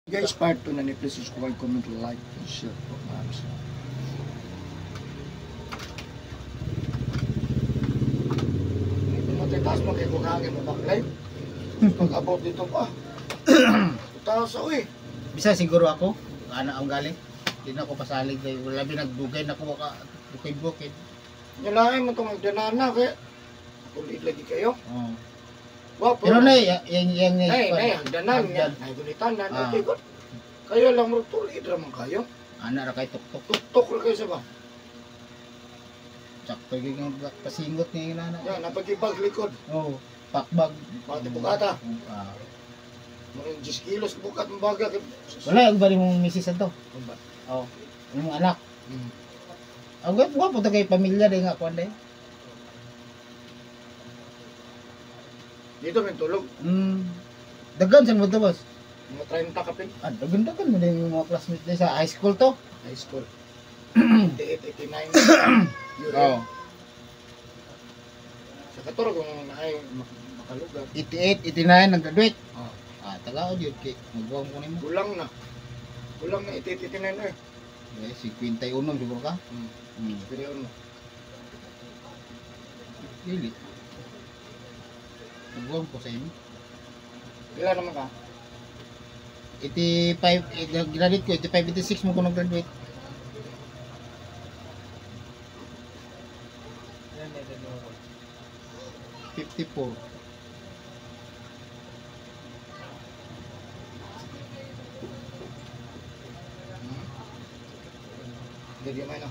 Guys, part 2 na ni, please subscribe, comment, like, and share po. Maraming salamat. Ito taas mo kay kung mo backlight. Pag-abot dito pa. Taas sa uwi. Bisa siguro ako, ana ang galing. Di na ako pasalig kay wala bi nagdugay na ko ka bukid-bukid. Nyalain mo itong agdanana kay tulig lagi kayo. Oo. Wa po. Pero nay, yang yang Nay, nay, hagdanan niya. Nay, gunitanan. Okay, good. Kayo lang mo tulig raman kayo. Ana ra kay tuktok. Tuktok ra kayo sa ba? Sakto gyud nga pasingot ni nana. Yan, napagibag likod. Oo. Pakbag. Pati bukata. Ah. Mga 10 kilos bukat ng baga. Wala ang bari mong misis ato. Ba? Oo. Imong anak. Ang gwapo to kay pamilya day nga kuan day. Dito may tulog. Dagan sa mo to, boss. Mga 30 kapin. Ah, dagan-dagan mo din yung mga classmates day sa high school to. High school. 88, 89. Yun. Oo. Sa katuro kung naay makalugar. 88, 89 nag-graduate. Oo. Ah, taga jud kay magbuwang ko nimo. Kulang na. Kulang na 88, 89 eh. Eh, 51 siguro ka. Pero yun. Dili. Magbuwang ko sa inyo. Ilan naman ka? 85, eh, graduate ko, 85, 86 mo ko nag-graduate. 54. Hindi may na.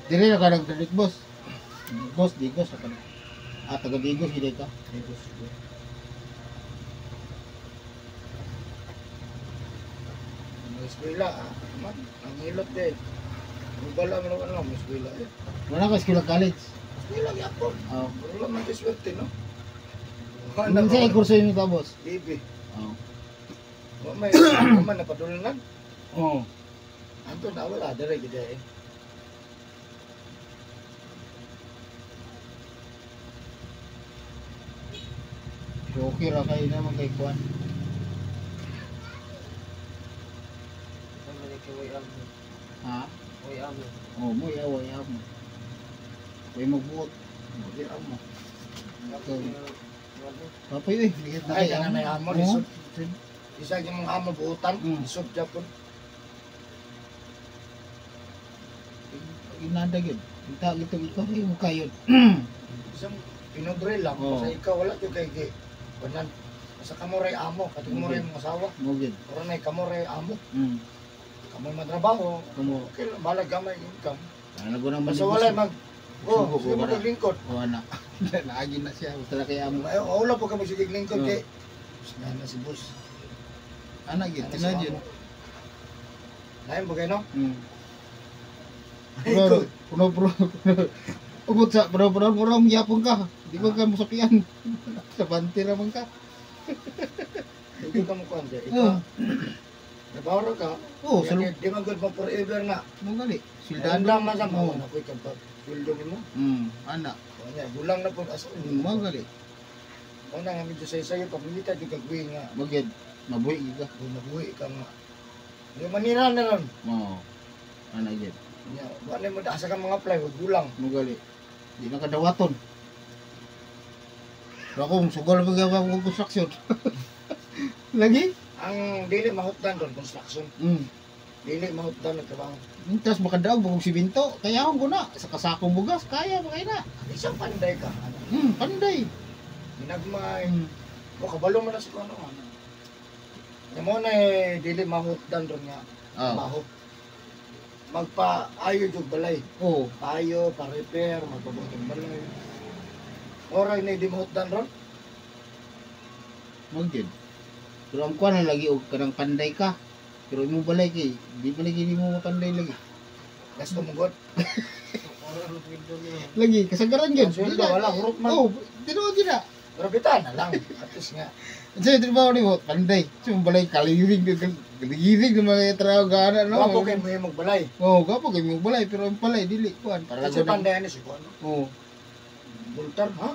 Dili na ka nag-graduate, boss. Digos, Digos. Ako na. Ah, taga Digos, gilay ka. Digos. Ang eskwela, ah. Man, ang hilot din. Ang bala mo naman lang, eskwela eh. Wala ka eskwela college. Eskwela gyapon. Oo. Wala man kay swerte, no? Ano sa kurso yun ito, boss? Bibi. Oo. Wa may, wa man napadulnan. Oo. Anto na wala dere gid eh. So, okay ra kayo naman kay Kwan. Ha? Oo, mo yaw, yaw mo. Uy, magbuot. Di amo. Papay, uy. Lihat na Ay, kay kana na amo Oo. lisod. Isa gyud mong amo buotan, Mm. lisod gyapon. Inanda yun. Kita itong ikaw, ay mo kayo. Isang pinodre lang Oo. sa ikaw wala gyud kay gi. Kunan. Sa kamo ray amo, katong mo ray mong asawa. Mo yun. Pero nay kamo ray amo. Kamo matrabaho. Kamo. Okay lang, balag gamay income. Ano ko nang Basta wala mag Oh, Subo ko sige ba na? maglingkod. O ana. Naagi na siya. Basta na kay amo. Ay, wala po ka magsigig lingkod Oo. kay. Nga na si boss. Ana gyud, Ana si tingnan yun. amo. Lain ba kayo no? Ay, Puno, good. puno, puno, puno. Ubot sa, puno, puno, puno, yapon ka. Di ba ka musapian? Sa bante naman ka. Hindi ka mo kuhan dyan. Oo. Ikaw, trabaho ra ka. Oo, Kaya sa di man good mo forever na. Magali. Sildado. Sildado man sa Oo. mga ako'y kapag sweldo nimo. Ana. Kanya, gulang na po. Asa, Magali. Una nga medyo say-sayo, pag milita jud kag buhi nga. Magyad. Mabuhi ka. Kung nabuhi ka nga. Yung Manila na ron. Oo. Ana gyud. Nya, wala mo asa ka mga apply, wag gulang. Magali. Di na kadawaton. Pero ako, sugal pa gawa akong construction. Lagi? Ang dili mahutdan ron construction. Dili mahutdan nagtrabaho. Tapos makadaog bagong siminto. Kaya ako na. Sa kasakong bugas, kaya ba kaya na? Isang panday ka. Ano? Panday. Ginagmay. O kabalo mo na sa ano. Ano. Yung mo na eh, dili mahutdan ron nga. Trabaho. Magpa-ayo jud balay. Oo. Paayo, pa-repair, magpabuhat balay. Oray na di mahutdan ron. Magyud. Pero ang kuan na lagi og kanang panday ka. Pero imong balay kay di pa lagi nimo mapanday lagi. Gasto mo god. Lagi kasagaran gyud. Ang sweldo, wala, hurot man. Oh, tinuod gyud na. Pero bita na lang. At least nga. Sa trabaho nimo panday. Sa imong balay kaliving gyud. Girig ng mga trabaho gana no. Gwapo kay mo magbalay. Oh, gwapo kay mo balay pero ang palay dili kuan para Kasi panday ani si kuan. Oh. Bultar ha?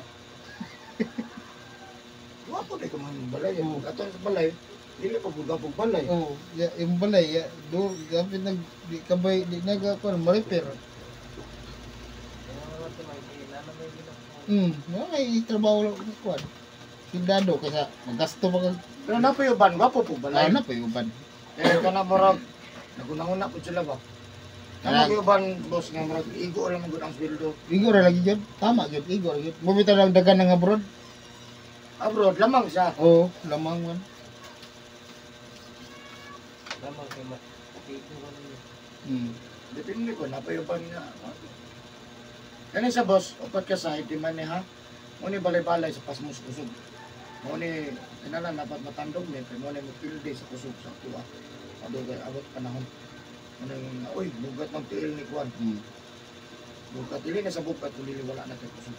Gwapo kay mo magbalay. Oh. Ato sa balay, dili pa gwapo balay. Oh, ya yung balay ya do gapit nag di kabay di naga kuan ma-repair. May trabaho lang kuan. Sindado kaysa magasto pa kag. Pero na pa uban, gwapo pug balay. Na pa uban. Eh kana murag nagunanguna pud sila ba. Kana uban boss nga murag igo lang gud ang sweldo. Igo ra lagi jud. Tama jud igo ra jud. Mubita lang dagan ng abroad. Abroad lamang siya. Oo, lamang man. Lamang kay ma. Igo man. Depende ko na pa uban nga. Kani sa boss, upat ka sa di man ni ha. Mo ni balay-balay sa pasmos kusog. Mo ni kinahanglan dapat matandog ni kay mo ni mo pilde sa kusog sa tuwa. Adugay abot panahon. Ano yung oy bugat ng tiil ni kuan. Bugat dili na sa bugat kun dili wala na kay kusog.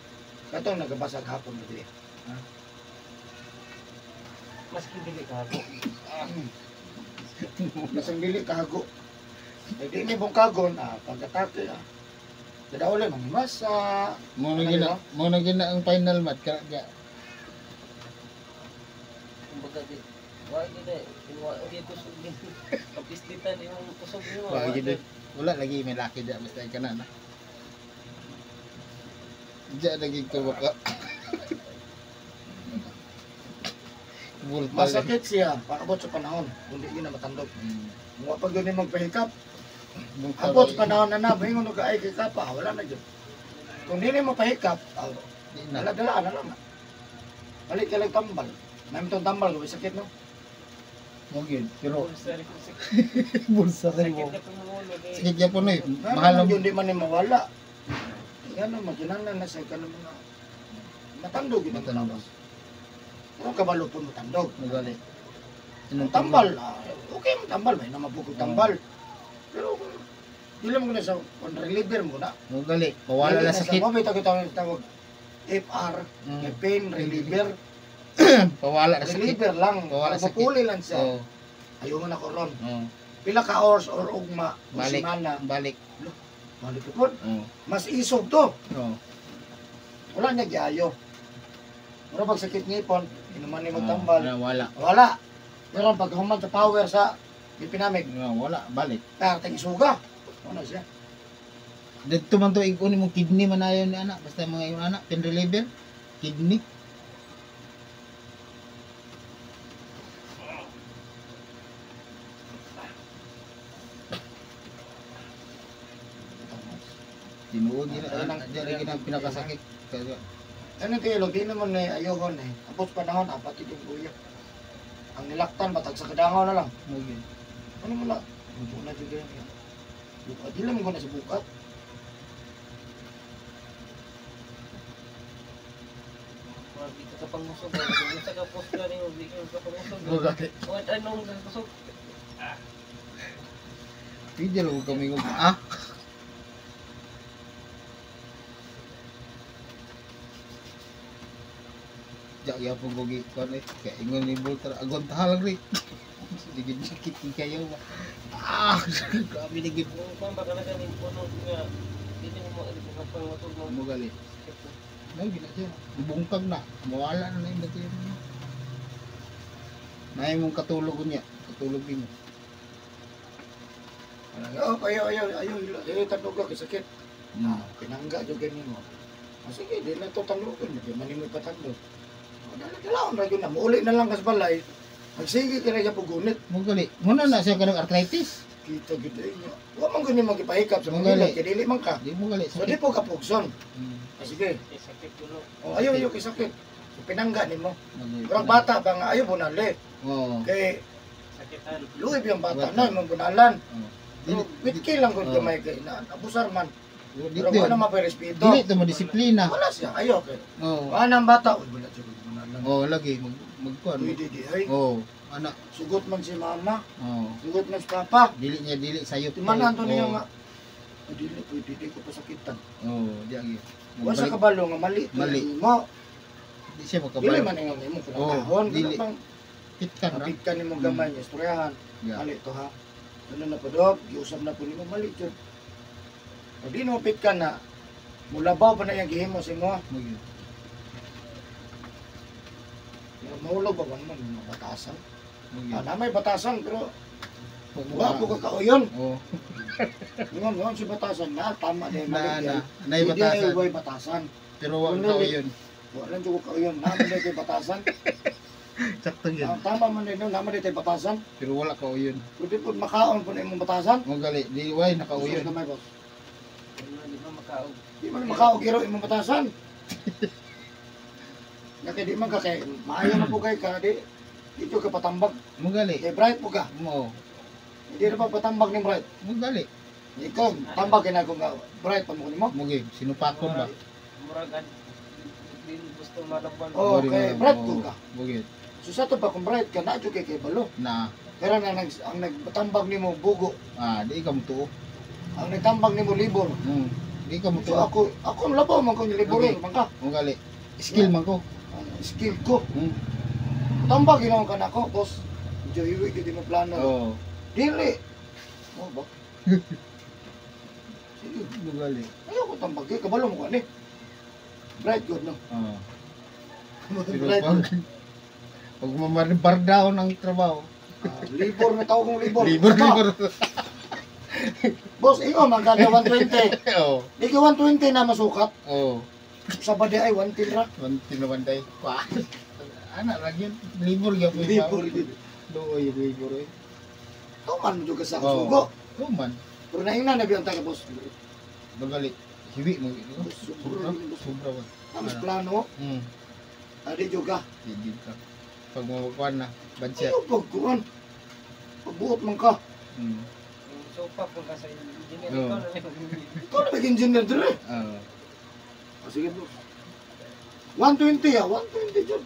Katong nagabasag hapon dili. Ha? Maski dili kahago. Masang dili kahago. Eh di ni bungkagon pag-atake Kadaulan ang masa. Mo na gina ang final mat ka. Kumbaga di wa gid wa gid kusog din. Kapislitan imong kusog nimo. Wa gid. Wala lagi may laki da basta ka na. Diya lagi ko baka. Masakit siya paabot sa panahon kung di yun na matandog. Wa pag yun magpahikap. Abot sa panahon na na, bahingon ka ay kay kapa, wala na dyan. Kung di mo pahikap, dala-dala na lang. Balik ka lang tambal. May itong tambal, may sakit no? Okay, pero bulsa rin mo. Sakit yan po na eh. Mahal na. Hindi man ni mawala. Yan o, maginanlan na sa ka ng mga matandog. Matandog. Kung kabalo po matandog. Magali. Tambal, okay matambal, may namabugog tambal. Pero dili mo na sa reliever mo na. Magali, mawala na sakit. Mo may tawag FR, pain reliever. Pawala na sakit. Reliever lang. Pawala sakit. Pupuli lang siya. Oh. Ayaw mo na ko ron. Oh. Pila ka hours or ugma, o balik, semana. Balik. Balik po. Oh. Mas isog to. Oh. Wala niya giayo. Mura pag sakit ngipon, inuman ni magtambal. Wala. Wala. Pero pag human sa power sa ipinamig. Wala, balik. Tarting isuga. Ano siya? Dito man to ikunin mong kidney man ayon ni anak. Basta mga yung anak, pain reliever, kidney. Tinuod nila. Diyan ang pinakasakit. Ano kayo, di naman na ayokon eh. Tapos panahon, apat itong kuya. Ang nilaktan, batag sa kadangaw na lang. Okay. Ano mo na? Mucho na dyan ganyan. Bukat, di lang mo na sa bukat. Di ka kapangusog. Kung sa kapos ka rin, di ka kapangusog. What anong kusog? Pwede lang kami kung Jak ya pun gogi kuan eh. Kaya ingon ni Bultar agon tahalang ri. Digid sakit kayo ba. Grabe digid. Kung baka na kaning puno nga dili mo makapangusog mo. Mo gali. Nay gina siya. Bungkag na. Mawala na na yung dati. Nay mong katulog niya. Katulog din mo. Oh, ayo ayo ayo ayo tandog ka sakit. Pinangga jud gani mo. Sige, di na to tandugon, di man nimo ipatandog. Dala-dala ra gyud na muuli na lang kas balay. Magsige kay ra pugunit. Mo gali. Muna na siya kanang arthritis. Kita gid niya. Wa man gani magipahikap sa mga kay dili man ka. Di mo gali. So di po ka pugson. Sige. Sakit kuno. Oh, ayo ayo kay sakit. So, pinangga nimo. Murag bata ba nga ayo bunali. Oo. Kay sakitan. Luib yung bata na imong bunalan. Witki lang gud gamay kay na abusar man. Pero wala na maparespeto. Dili to mo disiplina. Wala siya. Ayo kay. Oo. Wala ang bata, uy wala siya bunalan. Oo, lagi magkuan. Pwede di ay. Oo. Anak, sugot man si mama. Oo. Sugot man si papa. Dili niya dili sayop. Timanan to niya nga. Dili pwede di ko pasakitan. Oo, di agi. Wa sa kabalo nga mali. Mali. Mo. Di siya makabalo. Dili man nga imo Oo, kahon. dili. Pitkan ra. Pitkan nimo gamay niya istoryahan. Yeah. Mali to ha. Ano na po do, giusap na po nimo mali jud. Pag di nopit ka na, mulabaw pa na yung gihimo sa imo. Mo gyud. Mahulog ba man mga batasan? Mo gyud. Ah, na may batasan pero Pag wa po ka kauyon. Oh. Ingon mo si batasan na tama din Na mali. na nay Hindi batasan. ay way batasan. Pero wa Ano, ka yun. Wa lang jud ko kauyon, na man kay batasan. Sakto yun. Ang tama man din no, na man kay batasan. Pero wala ka uyon. Pwede po makaon po na imong batasan. Mo gali, di way nakauyon. Sus gamay, boss. Ano, di ba makaog? Di man makaog iro imong batasan. Nga kay di man ka kay maayo na po kay ka di dito ka patambag. Mo gali. Kay bright po ka. Mo. Hindi na pa patambag ni bright. Mo gali. Ikaw tambag kay na ko nga bright pa mo nimo. Mo gyud sinupakon ba? Murag ad di gusto malaban. Oh, Mo rin kay mo- bright mo- po ka. Mo gyud. So sa to pa kung bright ka na jud kay kay balo. Na Pero na nag, ang nagtambag nimo bugo, ah di ka mutuo. ang nagtambag nimo libor. Di ka So mutuo. ako ako ang labaw man ko ni libor Okay. man ka. Mo gali. Skill man ko. Ang skill ko. Tambag ginaon ka nako, boss. Medyo hiwi gyud mo plano. Oh. Dili. Mo ba? Sige, Mo gali. ayaw ko tambag kay kabalo mo ko ani. Bright good no. Oh. Pero Bright pag good. pag mamaribar down ang trabaho. Ah, libor na tawag kong libor. Libor, Aba, libor. Boss, ingon man ka na 120. Oh. Di ka 120 na masukat. Oh. Sa ba di ay 110 ra. Wanti na banday. Kwa. Ana lang yun. Libor gyud. Libor gyud. Doy libor oy. Tuman mo jud ka sa Oo. sugo. Tuman. Pero naingnan na biyang taga boss. Magali. Hiwi mo. Sobra. Sobra. Sobra ba? Ang plano, adi jud ka. Di ka. Pag mawakuan na, budget. Ayaw pagkuan. Pagbuot man ka. Sopa kung ka sa engineer Oo. ikaw na lang. Ikaw na mag-engineer dire. Ah. Ah, sige boss. 120 ah, 120 jud.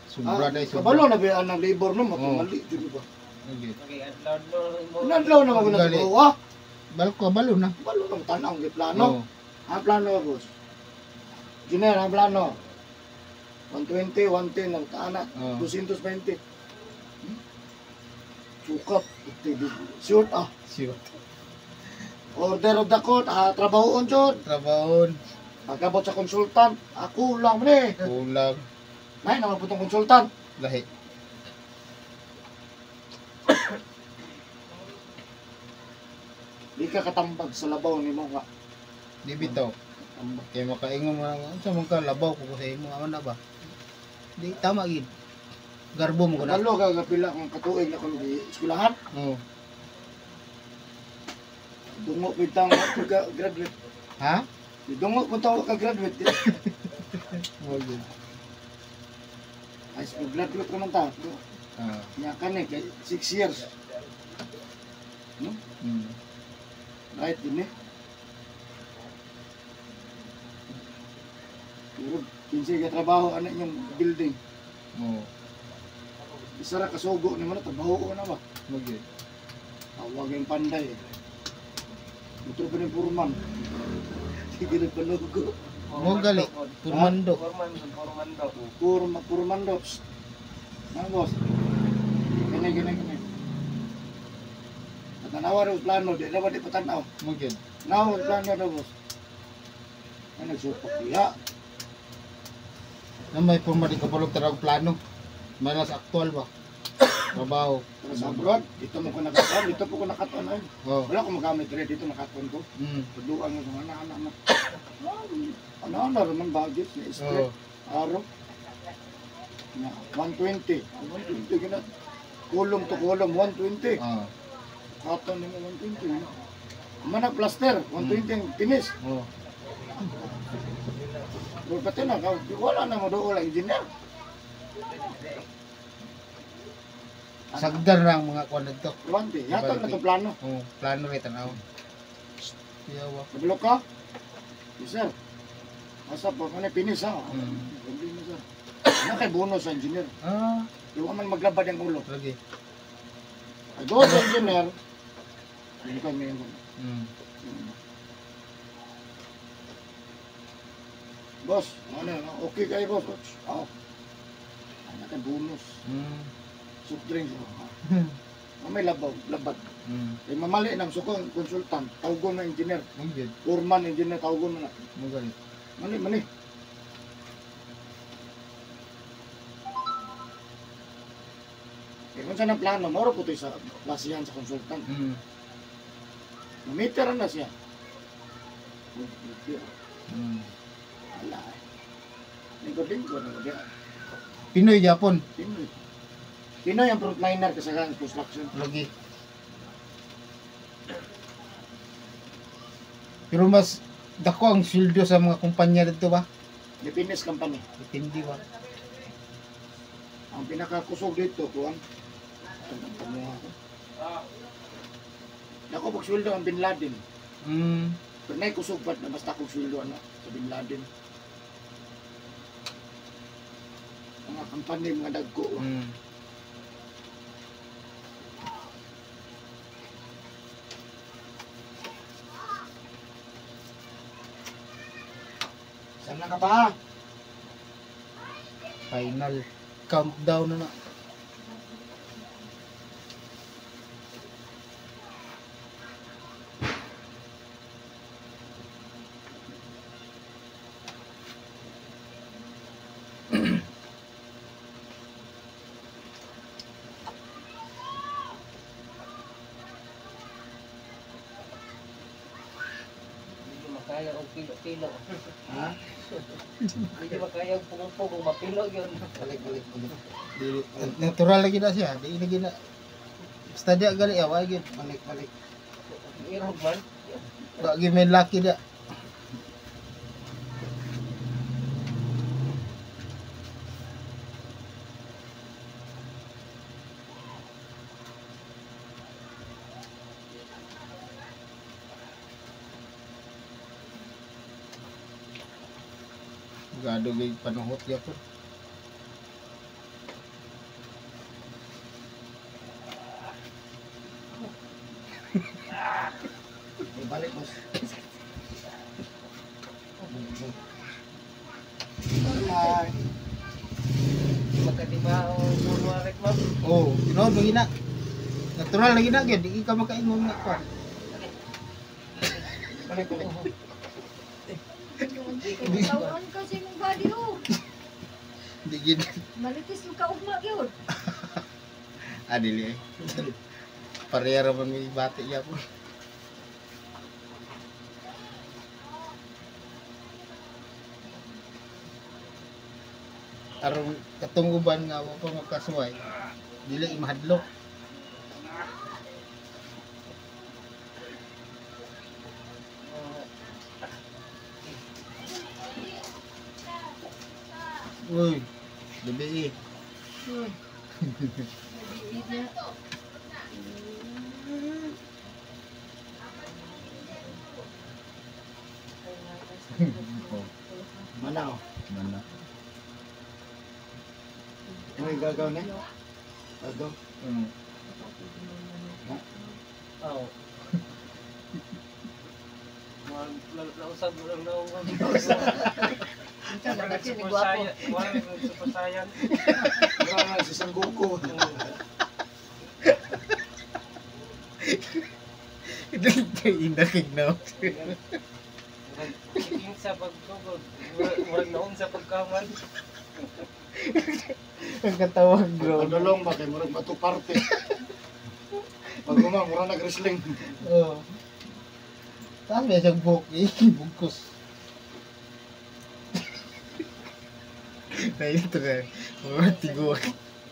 Sobra dai sobra. Kabalo na ba ang labor no, Oo. mali jud ba. Okay. Okay, adlaw mo. Nadlaw na maguna Gali. ko ah. Balko balo na. Kabalo nang tan-aw ang plano. Oo. Ang plano boss. Engineer, ang plano. 120, 110 ang taana, Oo. 220. Sukat, short ah. Sure. Order of the court, ah, trabahoon jud. Trabaho. Pagkabot sa consultant, ako lang man eh. Kulang. May naman po itong consultant. Lahi. Di ka katambag sa labaw ni mo nga. Di bitaw. Tambag. Kay makaingon man ako, unsa man ka labaw ko sa imo ama na ba? Di tama gid. Garbo mo ko na. Kabalo ka kapila kung katuig na kung di eskwelahan. Oo. Dungo bitang ka graduate. Ha? Dungo kung tao ka graduate. Mo gid. High school graduate ka man ta. Ah. Nya ka ni kay 6 years. No? Right din eh. Pero kinsa ka trabaho anak yung building. Oo. Isa ra kasugo ni mo na trabaho na ba. Mo gid. Tawag yung panday. Ito pa ni Purman. Sige na panugo. Mo gali. Purmando. Forman, formando. Purma, Purman do. Psst. Ano boss? Gini, gini, gini. Patanawa rin plano. Di na ba di patanaw? Mo gid. Nawa plano na boss. Ay, nagsupok diya. Na may purma di ka balog tarag plano. Malas aktual ba? Trabaho. Pero sa abroad, dito mo ko nakatuan. Dito po ko nakatuan ay. Oh. Wala ko magamit rin. Dito nakatuan ko. Paduan ko sa mga anak na. Ano, ano naman bagis na street. Oh. Araw. Na, 120. 120 gina. Kulong to kulong, 120. Ah. Katon nimo 120. No? Mana plaster, 120 ang finish. Oh. Pero pati na, wala na mo doon engineer. Sagdan ra ang mga kuan dito. 120. Yatag na to plano. Oh, plano rin tanaw. Yawa. Kabalo ka? Yes, sir. Asa pa, ano finish ha? Hindi na, sir. Ano kay bonus sa engineer? Ah, Di wa man maglabad ang ulo. lagi. Ay, doon sa engineer, yun ka ngayon. Boss, ano, okay kayo, boss. Oh. Ano kay bonus? Soft drinks. Oh. May labaw, labad. Mm. Eh, mamali nang suko ang consultant, tawgon na engineer, Mo gyud. foreman engineer tawgon na. Mo gani. Mali mali. Eh, kung saan ang plano, moro po ito sa klasihan sa consultant. Mm. Mamiteran na siya. Mm. Wala eh. Lingkod-lingkod na ba? Pinoy Japon. Pinoy. Pinoy ang frontliner kasi sa construction. Lagi. Pero mas dako ang sweldo sa mga kumpanya dito ba? Depende sa company. Depende ba? Ang pinakakusog dito, kuang. Itong pamuha ko. Dako pag sweldo ang Bin Laden. Mm. Pero na'y kusog pa na basta kong sweldo ano, sa Bin Laden. Mga company, mga dagko. Mm. Saan na ka pa? Final countdown na na. Hindi makaya og pilo-pilo. Ha? Hindi makaya og pungpong kung mapilo yun. Balik, balik, balik. Dili natural lagi na siya, di lagi na. Basta di gali awa gyud. Balik, balik. Irog man. Lagi may lucky da. Gado gay panuhot gyapon. Eh, balik, boss. Balik, balik. Bye. Magkadiba o kunwari ma'am. Oh, tinuod lagi na. Natural lagi na gyud, di ka makaingon nga kwan. Balik, balik. Tawon kasi mong body oh. Di gyud. Malitis mo ka ugma gyud. Ah, dili eh. Pareha ra man may bati gyapon. Aron katong uban nga wa pa makasuway, dili imahadlok. Uy, gabi eh. Uy. Nabiid niya. Oh, Manaw. mana. Ano yung gagaw niya? Gagaw. Mm. Oo. Nausab mo lang naong. Unsa na kasi ni gwapo. Wala nag-super saiyan. Wala na si Sanggoku. Inakig na. Murag sa pagtugod. Murag naong sa pagkaman. Ang katawag bro. Padulong ba kay murag matuparte. Pag umang murag nag-wrestling. Oo. Taas ba siyang buhok eh? Bugkos. Naito na. Mga tiguan.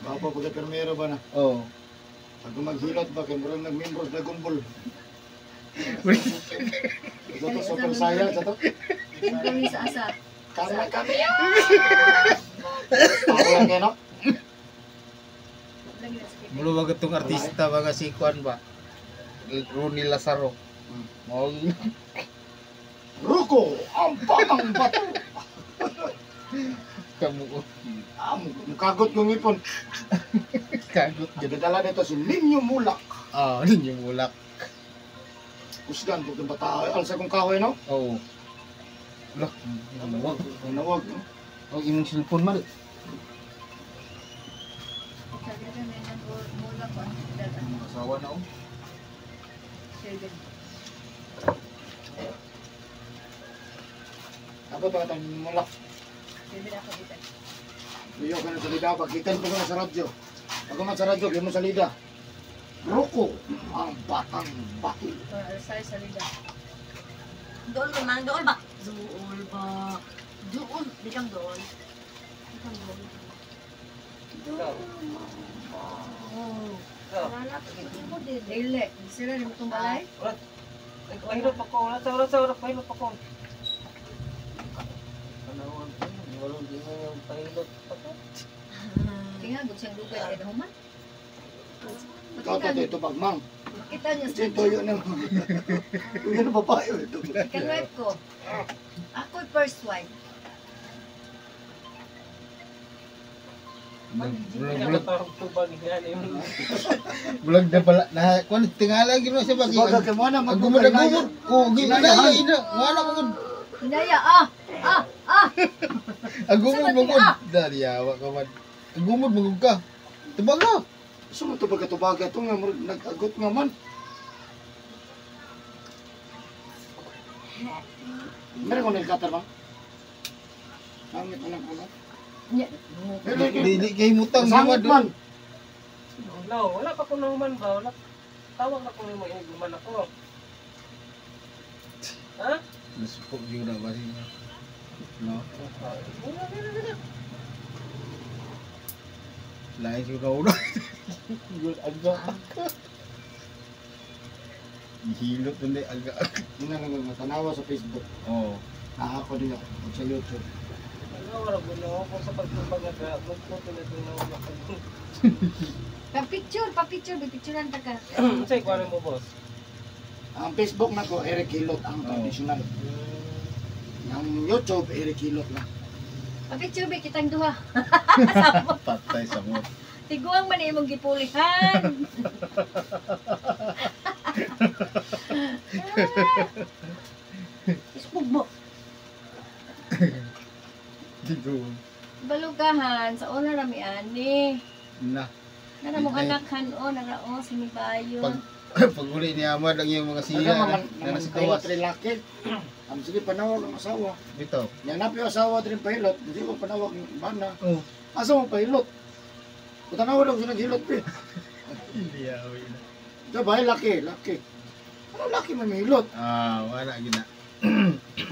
Baka pa pagka permero ba na? Oo. Pag maghilot ba kay murag nag-membro sa Dragon Ball. Ito to Super Saiyan sa to. Kami sa asa. Kami kami. Ako lang kayo no? Lagi na sakit. Mulo ba itong artista mga si Kwan ba? Ronnie Lazaro. Mao Ruko, ang batang bato. kamuo. Ah, mukagot yung ipon. Kagot Ang dala nito si Ninyo Mulak. Ah, ninyo mulak. Kusgan po itong bata. Alsa kong kahoy no? Oo. Lah, nawag. Nawag no? Ang imong cellphone man. Sabi na may nagmula ko. Dagan. Mga asawa na oh. 7. Ako pa katang mulak. 7 ako dito. Luyo ka na sa lida, pagkitan ko na sa radyo. Pag man sa radyo, mo sa lida. Roko, ang batang bato. Arsay sa lida. Dool ba, mang? Dool ba? Dool ba? Dool. Di kang dool. Di kang dool. Dool. Oh. Ikaw. Wala ko din. Dili. Sila ni mo itong balay? Wala. Nagpahilot pa ko. Wala sa wala sa wala pahilot pa ko. Panahon ko. Walang di mo yung pahilot pa ko. Tingnan, siyang dugay. Kaya nahuman. Ikaw to, ito bagmang. Makita niya Kasi toyo na. Tuyo na babae. Ito. Second wife ko. Ako'y first wife. Bulag Tubag yan yung bulag na pala. Na kuan tingala gid mo siya ba. Baga kay mo na Ang gumod ang gumod. Oh, ginaya ina. Wala mo gud. Hinaya, ah! Ah! Ah! Ang gumod mo gud. Dali yawa ka man. Ang gumod mo gud ka. Tubag na. Gusto mo tubaga tubaga ito nga, murag nag-agot nga man. Meron ko nagkatar ba? Sangit na lang ko na. Nya. Dili kay mutang Sangit man. No, wala pa ko nahuman ba? Wala. Tawag na ko nimo iniguman ako. Ha? Nasupok yun na ba siya? No? Wala, wala, wala. Lain siya una. Yun, aga. Ihilot na aga. Hindi na lang matanawa sa Facebook. Oo. Ako din ako sa YouTube. Ano, wala ko ako sa pagtubag na magputo na ito na ako. Pa-picture, pa-picture, picturean ta ka. Unsay kuha mo, boss? Ang Facebook na ko, Eric Hilot, ang traditional. Ang YouTube, Eric Hilot lang. Pa-picture be kitang duha. Patay sa mo. Tiguang man imong gipulihan. Isbog mo. Dito. Balugahan sa una rami ani. Na. Nara mong anak han o nara o sinibayo. Pag uli ni Ahmad ang iyong mga siya Sila na, na nasa kawas. rin laki. Ang sige panawag ang asawa. Dito. Niyanap yung asawa din pahilot. Hindi ko panawag ang bana. Oh. Asa mo pahilot? Kung daw siya naghilot pa. Hindi yawi na. Ito ba, laki, laki. Ano laki man may hilot? Ah, wala gina.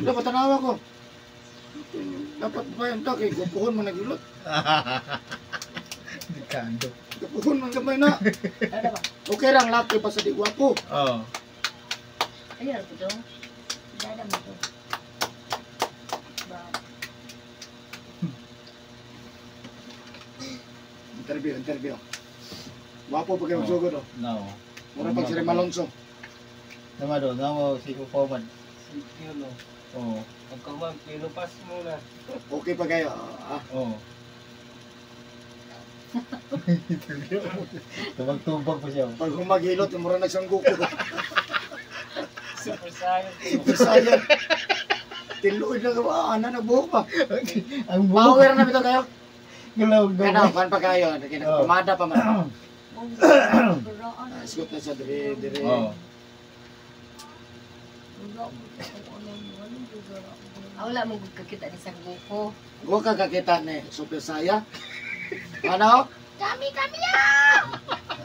Dapat tanawa ko. Dapat ba yan ta kay gupuhon man naghilot? Dikando. Gupuhon man gamay na. Ano ba? Okay lang laki pa sa di gwapo. Oh. Ayun ko dong. Dada mo to. Ba. Interview, interview. Gwapo pa kayo magsugod oh. No. Mura pag si Malonzo. Tama do, namo si Kukoman. Si Piolo. Oh. Pagkahuman, Piolo, pass muna. Okay pa kayo. Ah, Oh. Tubag-tubag pa siya. pag humaghilot, mura nagsangguko. Super science. Bisaya. Tiluod na ka, ana na buhok pa. Ang buhok. Power na bitaw kayo. Galaw, Kana, galaw. kan pa kayo. Oh. Pumada pa man. Buraan. Isgot na siya dire dire. Oh. Ah, wala mo gud kakita ni Sangguko. Wa ka kakita ni Super Saya. Ano? Kami kami ah!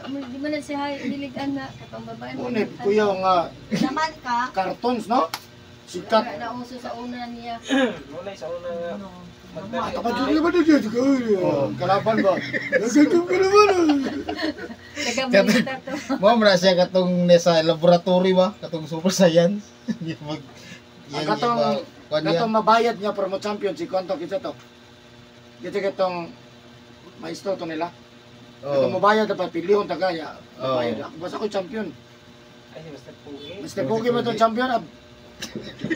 Di man na siya diligan na katong babae. Une, kuya nga Naman ka. cartons, no? Sikat. Wala na uso sa una niya. Nunay sa una nga. No. Magdali. Tapat yun naman yun. Kalaban ba? Nagagam ka naman. Taga to. Mo man siya katong nasa laboratory ba? Katong super science. Mag Ang katong kuan niya. katong mabayad niya para mo champion si Kwanto kinsa to. Kita katong maestro to nila. Katong Oh. mabayad dapat pilihon tagaya. Oh. Mabayad. Ako basta ko champion. Ay, si Mr. Pugi. Mr. Pogi mo itong champion. Ab.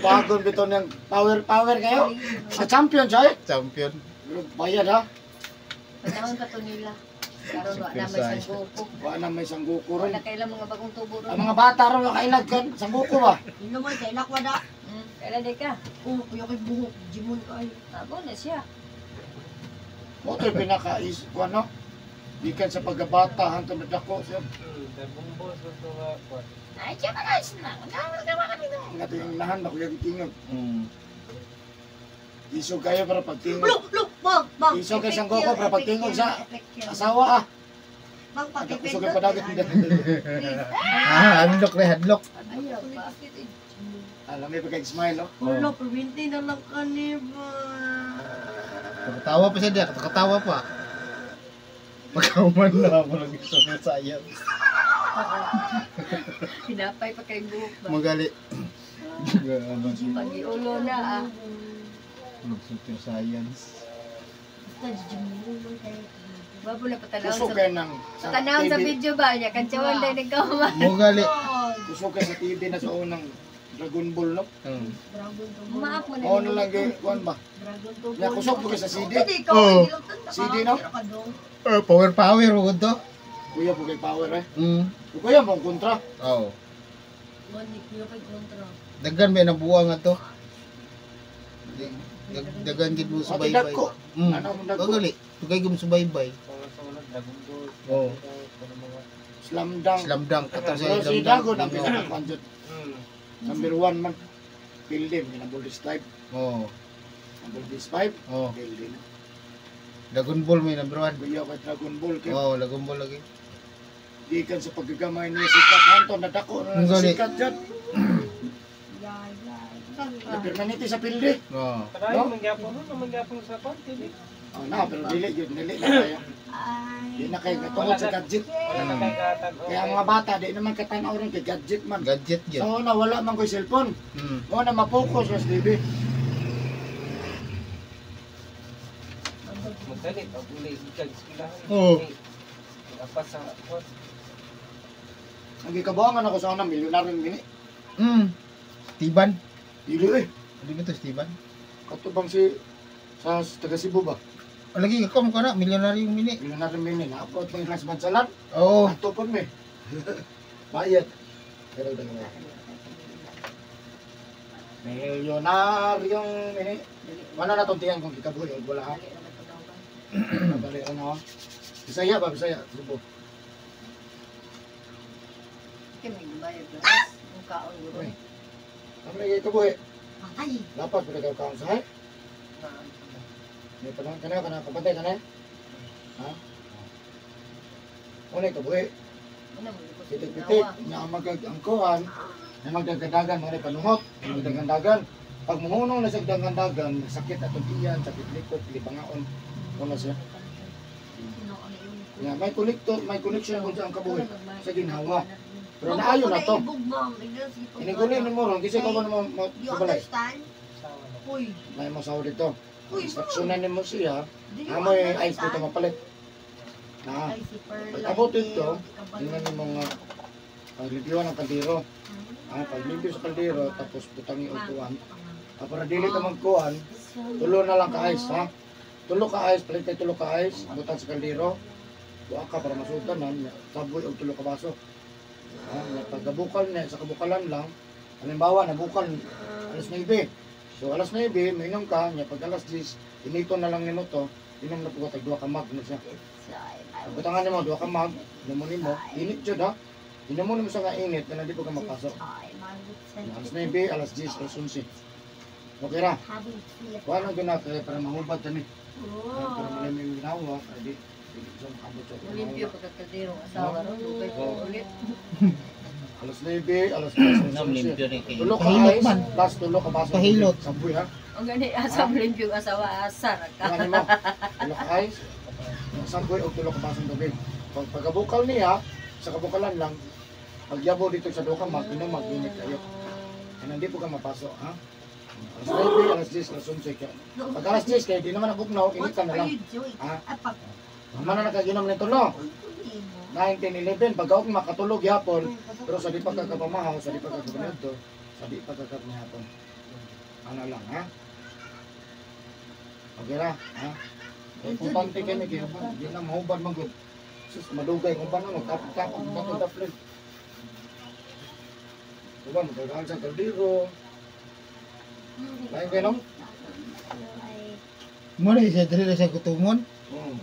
Bagon bitaw niyang power power kayo. Sa champion siya eh. Champion. Pero bayad ha. Panahon pa to nila. Karon wa na may Sangguko. Wa na may sangguko ron. Wala kailang mga bagong tubo ron. Ang mga bata ron wakailag kan sangguko ba? Inuman kay lakwada. Kailan di ka? Oh, kuya kay buhok. Jimon kayo. Abo na siya. Mo to yung pinaka is kuan no. Gikan sa pagkabata hangtod nadako siya. Dragon Ball sa ito nga kuan. Ay, siya ba guys? Nga ito yung lahan ba, kuya gitingog. Isog kayo para pagtingog. Look, look, bang, bang. Isog kay Sang Goku para pagtingog sa asawa ah. Bang, Kusog yung padagat. Ah, hadlok na hadlok. Ayaw pa. Alam mo pagka-smile, no? Wala, perminti na lang ka ni ba. Katawa pa siya diya, katawa pa. Pagkauman na ako lang gusto mo science. Hinapay pa kay buhok ba? Magali. Pag-iulo na ah. Mag-super science. Basta, jijimulo man kayo. Babo na patanaw Kusog sa kayo ng sa patanaw sa TV. video ba niya? Kantsawan dahil nagkahuman. Magali. Kusog kayo sa TV na sa unang Dragon Ball, no? Dragon to ball. Maap mo na. Oo na lang kay kuan ba? Dragon to Ya, ball. kusog po kayo sa CD. Hindi, ikaw Oo. ay gilautan. CD, no? Power power mo to. Kuya po kay power eh. Mm. Kuya mo kontra. Oh. Mani, kuya kay kontra. Dagan may nabuang ato. Dagan gid mo Ate subaybay. dagko. Mm. Ano mo dagko? Magali. Tugay gum subaybay. Sa una Dragon Ball. Oo. Ano mga Slam dunk. Slam dunk katong sa Pero slam si dunk. Dagon ang pinakakuan dyan. Mm. Number 1 man. Pildim, ginabol this 5. Oh. Number this 5. Oh. Pildim. Dragon Ball may number 1. Kuya kay Dragon Ball kay Oh, Dragon Ball lagi. gikan sa pagkagamay niya sikat hanto nadako na Ang sa gali. sikat dyan. Permanente sa pildi. Oh. Padayon No? man gyapon no, man gyapon sa kuan TV. Oh, na, pero dili yun, dili na kaya. Di na kayo katungod sa gadget. Wala na kay katan. Kaya ang mga bata, di naman katanaw rin kay gadget man. Gadget gyud. Sa una, wala man ko'y cellphone. Mm. Mo na mapokus sa TV. Magdalit og uli gikan eskwelahan. Oo. Apas sa kuan. Ang gikabuangan ako sa una, milyonaryo mini. Mm. Tiban. Dili eh. Ano ba to Steven? Katubang si sa taga Cebu ba? Oh, lagi ka mo kana milyonaryo yung mini. Milyonaryo mini. Na-upload pa yung class bansalan. Oo. Ato po mi. Bayad. Pero dalawa. Milyonaryong mini. Wala na tong tiyan kung kikabuhi o wala ha. Balik na ha. Bisaya ba? Bisaya. Cebu. Kaya may gumayag lang. Ang kaon guro. Uy. Ang may kikabuhi. Ay, Dapat pala ikaw kaon sa hay. May panahon ka na, kana kapantay ka na. Ha? Una kabuhi. Ano mo ko sa Pitik-pitik. ginawa. Nga ang magagangkuhan, na magdagdagan, mga panuhot, magdagandagan. Pag muhunong na sa dagandagan, sakit atong tiyan, sakit likod, libangaon. Una siya. Nga, may connector, may connection kung sa ang kabuhi sa ginhawa. Pero naayo na to. Inigulin mo ron, kasi ikaw ba naman You kabalay? understand? Sawa na. Uy, May mo sawa dito. uy, Instructionan mo siya, do you amoy ice understand? dito mapalit. Na, Ay, si Pearl. Pag abot dito, tingnan mo mga paglimpyuhan ng kaldero. Ah, paglimpyo sa kaldero, tapos butang yung utuan. Ah, para dili ka magkuhan, tulo na lang ka ice, ha? Tulo ka ice, palit kay tulo ka ice, butang sa kaldero. Buha ka para masudan, ha? Saboy og tulo ka baso. Ha? Na pagkabukal niya, sa kabukalan lang, halimbawa, nabukal alas 9. So, alas 9, mainom ka, niya, pag alas 10, inito na lang nimo to, inom na po ka, tag duha ka mug na siya. Butangan nimo, duha ka mug, inomon nimo, init jud ha. Inomon nimo sa nga init, na di po ka mapasok. Alas 9, alas 10, alas 11. Okay ra. Kuha lang gina kaya para mahubad tani. Para malami yung ginawa, kaya di di siya makabot sa Limpyo pagkakaldero ang asawa ro. Dugay ko ulit. Alas 9, alas 10, alas Nam 11. limpyo rin kay. Tulo ka Pahilot ice, man. plus tulo ka baso. Pahilot. Sampuy ha. Ang gani asa limpyo ang asawa asa ra ka. Kuha nimo. Tulo ka ice, sampuy o tulo ka basong tubig. Pag pagkabukal niya, sa kabukalan lang, pagyabo dito sa duka, mag-inom, mag-init kayo. Kaya hindi po ka mapasok, ha? Alas 9, alas 10, alas 11. Kaya, pag alas 10, kaya di naman nagugnaw, What initan na are lang. you doing? Ha? Ay, pag... Mama na nakaginom nito, no? 9, 10, 11, pag ako makatulog yapon, pero sa di pa kakapamahaw, sa di pa kakapanito, sa di pa kakapamahapon. Ano lang, ha? Okay ra, ha? Eh, importante kami kayo, di na mahubad man gud. Sus, madugay kung paano, magtapok-tapok, magtapok-tapok. Diba, magkakahan sa kaldero. Lain kayo, no? Mo na siya diri na siya gutumon. Hmm.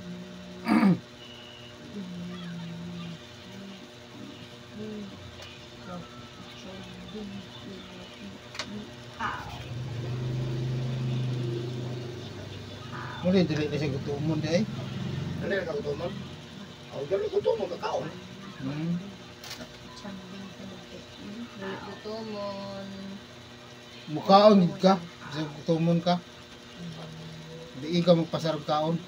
Muli dili na siya gutumon di ay. Dili ka gutumon. Aw dili gutumon kakaon. Gutumon. Mukaon gid ka. Sa gutumon ka. Di ka magpasar og kaon.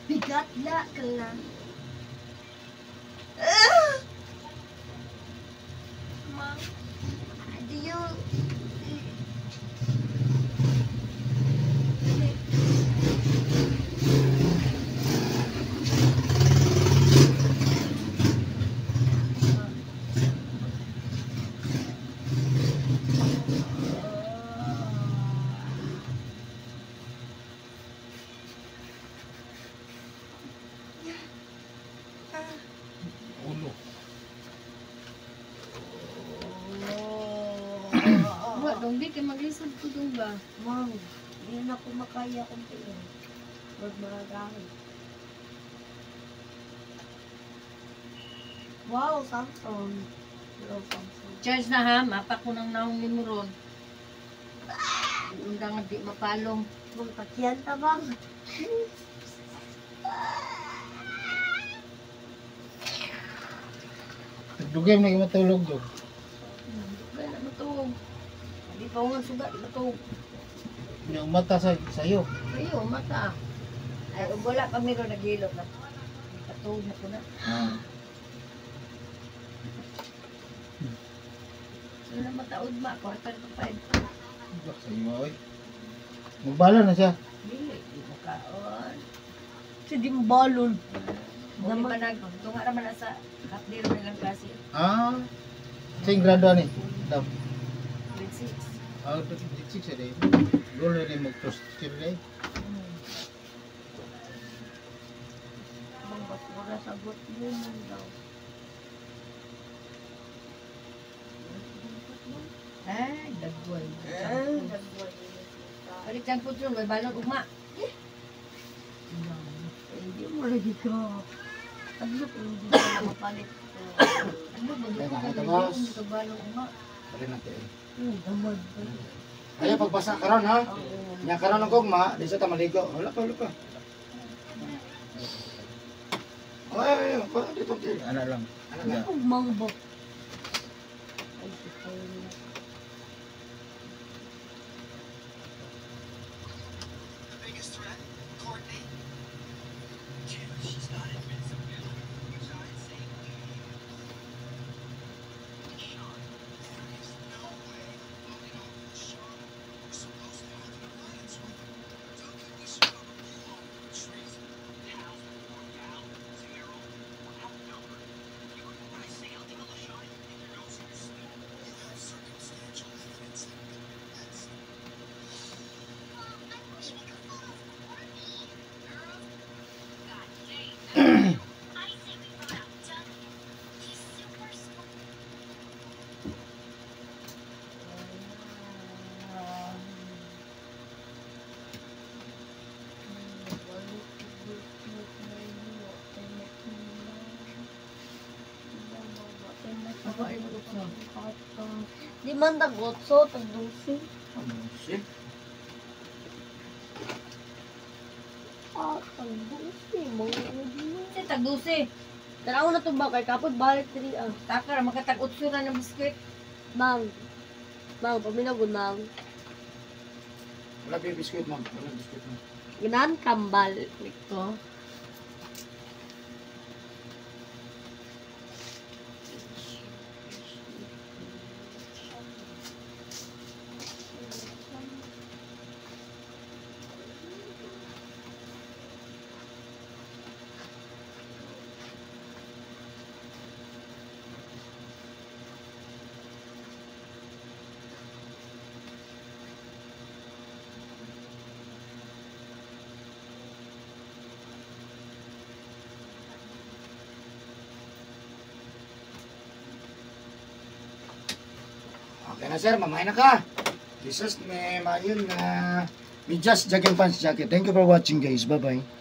Bigat la ka lang. Mom, do you... Ulo. Wa dong di kay maglisod ko dong ba. Mom, hindi na ako makaya kung tiyan. Huwag maragahin. Wow, Samsung. Hello, Samsung. Charge na ha, mapa ko nang naong nimo ron. Unda nga di mapalong. Magpakyan ta, ma'am. Dugay na matulog dog. Dugay na matulog. Di pa nga suga, di matulog. Nya mata sa sayo. Ayo, mata. Ay, ug wala pa meron naghilok na. Patulog na ko na. Ah. So na mataod ma, 4:45. Sa iyo oy. Magbala na siya. Dili, di mo kaon. Si Dimbalon. Muli pa nag, tunga naman na sa half day ro nilang klase. Ah. Sa grado ani. Dam. Grade 6. Ah, 6 eh. Dole ni mag-first year day. Bang basura sagot mo man daw. Ay, dagway. Dagway. Balik junk food ron, may balon ugma. Hindi mo lagi ka. Ano kung hindi ka na mapalit? Ano ba Kaya ko nakita, ka boss. hindi ka balon ugma. Dali natin. Damad. Ayaw pagbasa karon ha. Oo. Nya karon og ugma, di sa ta maligo. Wala pa, wala pa. Ay, ay, ay, pa dito dito. Ana lang. Ano na? Ugmang ba? Ay, ikaw na. Di man tag-otso, tag-dose. Shit. Ah, tag-dose. Mga Kasi tag-12. Tanaw na to ba kay kapod balik diri ah. Taka ra makatag-otso na ng biskwit. Mang. Mang, paminaw gud mang. Wala pa biskwit ma'am. Wala biskwit ma'am. Ganahan kambal nito. Okay na sir, mamay na ka. Jesus, may mayon na. Medyas, jogging pants, jacket. Thank you for watching, guys. Bye-bye.